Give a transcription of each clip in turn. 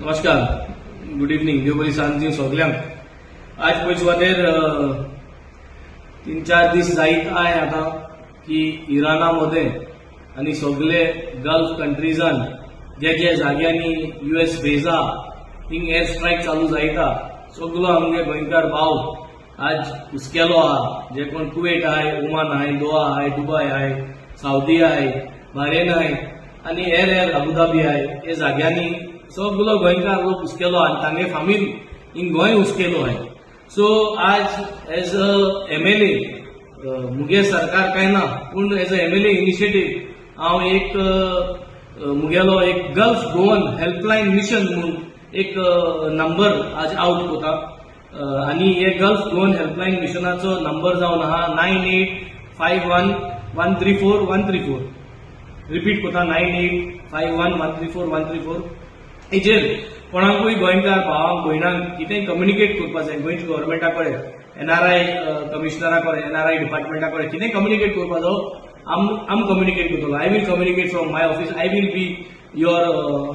नमस्कार, good evening, देव बरी सांज दिवं सगल्यांक. आज पयस सुवातेर 3-4 दीस जायत आय आतां की इराणा मध्ये आनी सगले गल्फ कंट्रीजान जे जे जाग्यांनी यूएस बेजा थिंग एअर स्ट्रायक चालू जायता. सगलो आमगे गोंयकार भाव आज हुस्केलो आहा, जे कोण कुवेट आहाय, ओमान आहाय, दोहा आहाय, दुबाय आहाय, सावदी आहाय, बारेन आहाय आनी हेर हेर अबुधाबी आहाय, हे जाग्यांनी सगलो गोंयकार लोक हुस्केलो आनी तांगे फामील इन गोंय हुस्केलो आहाय. सो आज एज अ एमएलए मुगे सरकार काय ना, पूण as a MLA initiative हांव एक मुगेलो एक गल्फ गोवन हेल्पलायन मिशन म्हणून एक नंबर आज आवट कोता आनी हे गल्फ गोवन हेल्पलायन मिशनाचो नंबर जावन आहा 9851134134. रिपीट कोता, 9851134134. हेजेर कोणाकूय गोंयकार भावांक भयणांक कितेंय कम्युनिकेट करपा जाय गोंयच्या गव्हर्मेंटा कडेन, एनआरआय कमिशनरा कडेन, एनआरआय डिपार्टमेंटा कडेन कितेंय कम्युनिकेट करपा जावो, आम कम्युनिकेट करतलो. I will communicate from my office. I will be your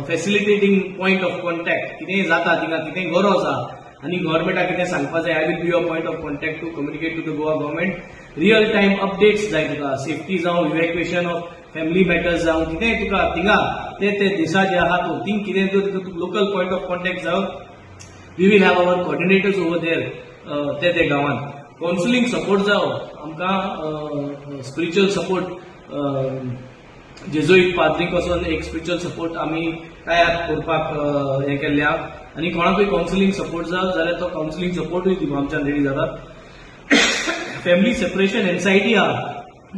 facilitating point of contact. कितेंय जाता थिंगा, कितेंय गरज आहा आनी गव्हर्मेंटाक कितें सांगपा जाय, I will be your point of contact to communicate to the Goa government. Real time updates जाय तुका, सेफ्टी जावं, इव्हॅक्युएशन ऑफ फॅमिली मॅटर्स जावं, कितेंय तुका थिंगा ते ते देशा जे आहा तूं थिंग कितें तुका लोकल पॉयंट ऑफ कॉन्टॅक्ट जावं, we will have our coordinators over there. ते ते गांवांत कावन्सिलींग सपोर्ट जावं, आमकां स्पिरिच्युअल सपोर्ट, जेजुईत पाद्रीक वचोन एक स्पिरिच्युअल सपोर्ट आमी तयार करपाक हें केल्लें आहा. आनी कोणाकूय कावन्सिलींग सपोर्ट जाय जाल्यार तो कावन्सिलींग सपोर्टूय दिवप आमच्यान रेडी जाता. फॅमिली सेपरेशन एन्सायटी आहा,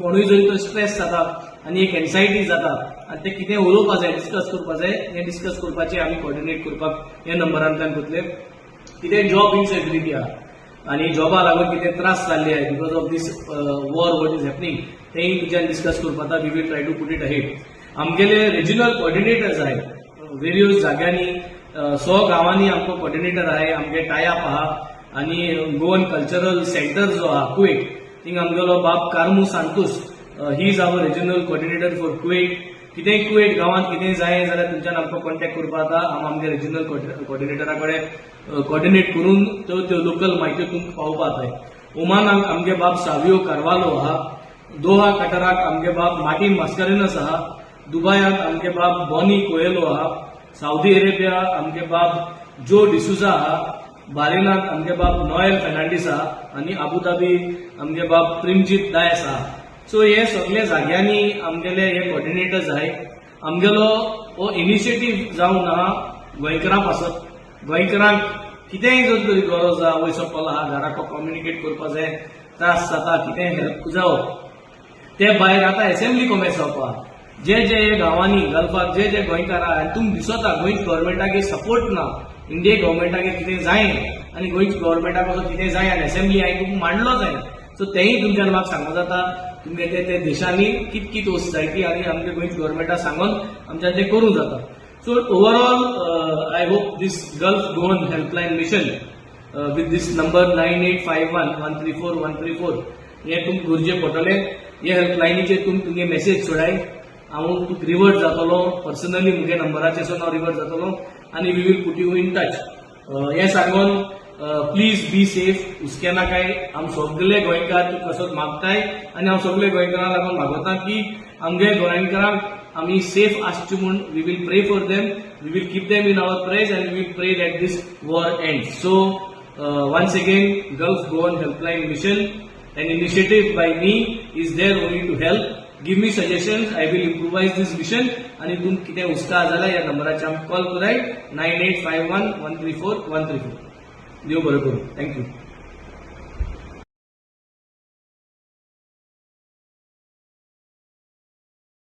कोणूय जरी तो स्ट्रेस जाता आनी एक एन्सायटी जाता आनी ते कितें उलोवपा जाय, डिस्कस करपा जाय, हें डिस्कस करपाचें आमी कॉर्डिनेट करपाक हे नंबरांतल्यान करतले. कितें जॉब इनसेक्युरिटी आहा आनी जॉबा लागून कितें त्रास जाल्ले आहाय because of this war what is happening, तेंय तुज्यान डिस्कस करपा जाता. We will try to put it ahead. आमगेले रिजनल कॉर्डिनेटर्स आहाय वेरियस जाग्यांनी, 100 गांवांनी आमकां कॉर्डिनेटर आहाय. आमगे टायप आहा आनी गोवन कल्चरल सेंटर जो आहा कुवेट, थिंग आमगेलो बाब कार्मू सांतूस, he is our regional coordinator for Kuwait. कितेंय कुवेट गांवांत कितेंय जाय जाल्यार तुमच्यान आमकां कॉन्टेक्ट करपा जाता. आम आमगे रिजनल कॉर्डिनेटरा कडेन कॉर्डिनेट करून त्यो त्यो लोकल म्हायत्यो तुमकां पावोवपा जाय. ओमानाक आमगे बाब सावियो कार्वालो आहा, दोहा कटराक आमगे बाब मार्टीन मास्करेनस आहा, दुबायाक आमगे बाब बॉनी कोएलो आहा, सावदी अरेबिया आमगे बाब जो डिसुजा आहा, बारेनाक आमगे बाब नोएल फेर्नांडीस आहा आनी आबुधाबी आमगे बाब प्रेमजीत दायस आहा. सो हे सगळे जाग्यांनी आमगेले हे कॉर्डिनेटर्स आहाय. आमगेलो हो इनिशिएटीव जावन आहा गोंयकारां पासत, गोंयकारांक कितेंय जर तरी गरज आहा, वयसो पडलो आहा, घराक कम्युनिकेट करपा जाय, त्रास जाता, कितेंय हेल्प जावो. ते भायर आतां एसेंब्ली कॉमेस जावपा, जे जे गांवांनी गल्फाक जे जे गोंयकार आहा आनी तुमकां दिसता गोंयच्या गव्हर्मेंटाक सपोर्ट ना, इंडिया गव्हर्मेंटाक कितें जाय आनी गोंयच्या गव्हर्मेंटाक असो कितें जाय आनी एसेंब्ली हांवें तुमकां मांडलो जाय, सो तेंय तुमच्यान म्हाका सांगूंक जाता. तुमगे ते ते देशांनी कित कित वस्त जाय ती आनी आमगे गोंयच्या गव्हर्मेंटाक सांगून आमच्यान तें करूंक जाता. So overall I hope this Gulf Goan helpline mission with this number 9851134134 हें तुमकां गरजे पडटलें. हे हेल्पलायनीचेर तुमी तुमगे मेसेज सोडाय, हांव तुका रिवर्ट जातलो पर्सनली, मुगे नंबराचेर हांव रिवर्ट जातलो आनी we will put you in touch. हें सांगून प्लीज बी सेफ, हुस्के नाकाय. आम सगले गोंयकार तुका कसोच मागताय आनी हांव सगले गोंयकारांक लागून मागोता की आमगे गोंयकारांक आमी सेफ आसची म्हूण we will pray for them, we will keep them in our prayers and we will pray that this war end. So once again, Gulf Goan Helpline Mission, an initiative by me, is there only to help. Give me suggestions, I will improvise this mission. आणि तुम कितें हुस्का जाल्यार ह्या नंबराचेर आमकां call कराय, 9851134134. देव बरें करूं, thank you.